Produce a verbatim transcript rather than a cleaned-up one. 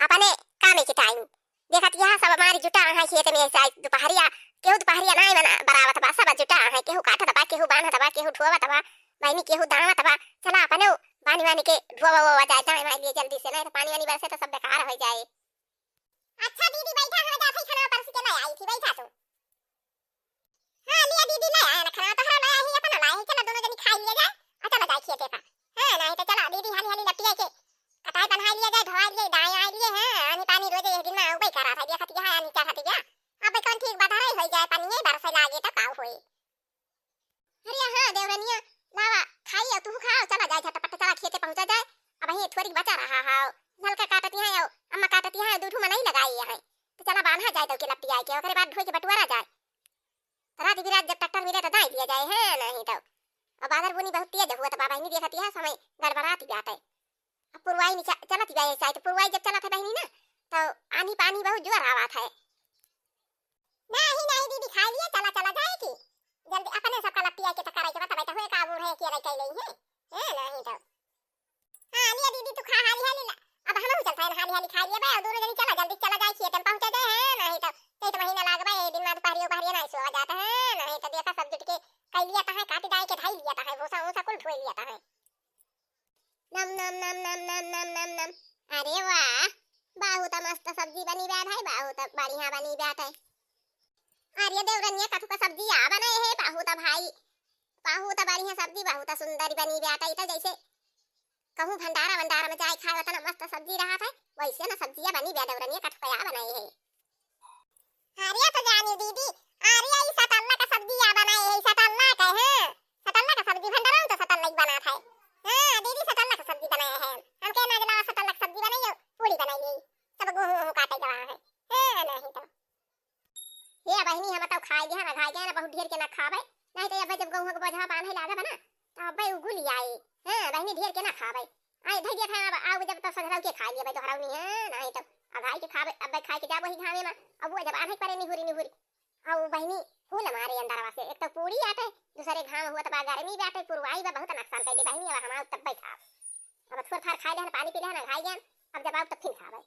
अपने कामे के टाइम। देखत यह सब हमारी जुटा है खेत में, चाहे दुपहरिया, केहू दुपहरिया नाई बना, बरावत बा, सब जुटा है, केहू काटत बा, केहू बांधत बा, केहू ढोवत बा, बहिनी केहू दावत बा। चला अपने बानी वानी के ढोवा वोवा जाए, दाएं वाए लिए जल्दी से, नहीं तो पानी वानी बरसे तो सब बेकार हो जाए। अच्छा दीदी, बैठा, हम जात हई, खाना परस के ले आई थी, बैठा तू। हाँ, लिया दीदी, ले आए ना खाना, तोहरा ले आई, अपना ले आई, चला दोनों जनी खाई लिया जाए, और चला जाए खेते पर। हाँ, नहीं तो चला दीदी, हाली हाली लपटिया के कटाई बनाई लिया जाए, धोई लिए, दाएं आई लिए, हाँ, आनी पानी रोजे एक दिन में उबई करा था, देखत यहाँ आनी चढ़त गया। अब कौन ठीक बा, धराई हो जाए, पानी ये बरस लागे तो का होई। अरे हाँ देवरनिया, लावा, खाई, तू खाओ, चला जाए झटपट, चला खेते पहुँचा जाए। अब यही थोड़ी बचा रहा है, नलका काटती है, अम्मा काटती है, दू ठू मनई लगाई है, तो चला बांधा जाए दो के लपटिया के, ओकरे बाद ढोई के बटुआरा जाए। रात बिरात जब ट्रैक्टर मिले तो दाई दिया जाए, है नहीं तो। अब बादर बुनी बहुत तेज हुआ, तो बहिनी देखती है समय गड़बड़ाती बाटे। अब पुरवाई नीचा चलती बा, ऐसा तो पुरवाई जब चलत है बहिनी ना, तो आनी पानी बहुत जोर आवत है। नहीं, नहीं दीदी, खाई लिए, चला, चला जाए की। जल्दी अपने सबका लपटिया के तो कराई के बा, तबे तो हुए का बूढ़े के रह कैले है। है, नहीं तो। हाँ, लिया दीदी, तू खा हाली हाली ला। अब हम चलता है, हाली हाली खा लिए बा, और दोनों जनी चला, जल्दी चला जाए, खेत में पहुँचा जाए, है, नहीं तो चैत महीना लाग बा, ये दिन में दुपहरियो, दुपहरियो नहीं सोवा जाता है, नहीं तो देखा सब जुट के कई लिया है, काटी दाई के धाई लिया है, भूसा, भूसा कुल ढोई लिया है। नम, नम, नम, नम। अरे वाह, बहुत मस्त सब्जी बनी बात है, बहुत बढ़िया बनी बात है। अरे देवरनिया, कथू का सब्जी आ बनाए है, बहुत भाई, बहुत बढ़िया सब्जी, बहुत सुंदर बनी बात है। ई तो जैसे कहूँ भंडारा वंडारा में जाए खाए, उतना मस्त सब्जी रहत है, वैसे ना सब्जिया बनी बा देवरनिया, कथू का आ बनाए है। अरे तो जानी दीदी, अरे ई सतल्ला का सब्जी आ बनाए है, सतल्ला का, हाँ, सतल्ला का सब्जी भंडारा में तो सतल्ला ही बनात है। हाँ दीदी, सतल्ला का सब्जी बनाए है। हमके ना जला सतल्ला का सब्जी बनाई, पूड़ी बनाई, सब गेहूं वहूं काटे के वहाँ है। हाँ, नहीं तो। हे बहिनी, हम तो खाई गए ना, खाई गए ना, बहुत ढेर के ना खावे, नहीं तो अब जब गेहूं के बोझा बांधे लागे बा ना, तो अब्बे उगुल आए। हाँ बहिनी, ढेर के ना खावे। आई धई दिया था, अब आउ जब तो सझरऊ के खाई लिए, तो हरौनी है, नहीं तो अघाई के खावे, अब्बे खाई के जाबो ही घामे में, अब वो जब आधे परे निहुरी निहुरी। अउ बहिनी, फूल मारे अंदरवा से, एक तो पूरी आटे, दूसरे घाम हुआ तो बा, गर्मी बाटे, पुरवाई बा, बहुत नुकसान कर दे बहिनी, अब हम आउ तब खाब। अब थोड़ थार खाई लेहन, पानी पी लेहन, अघाई गए, अब जब आउ तब फिर खावे।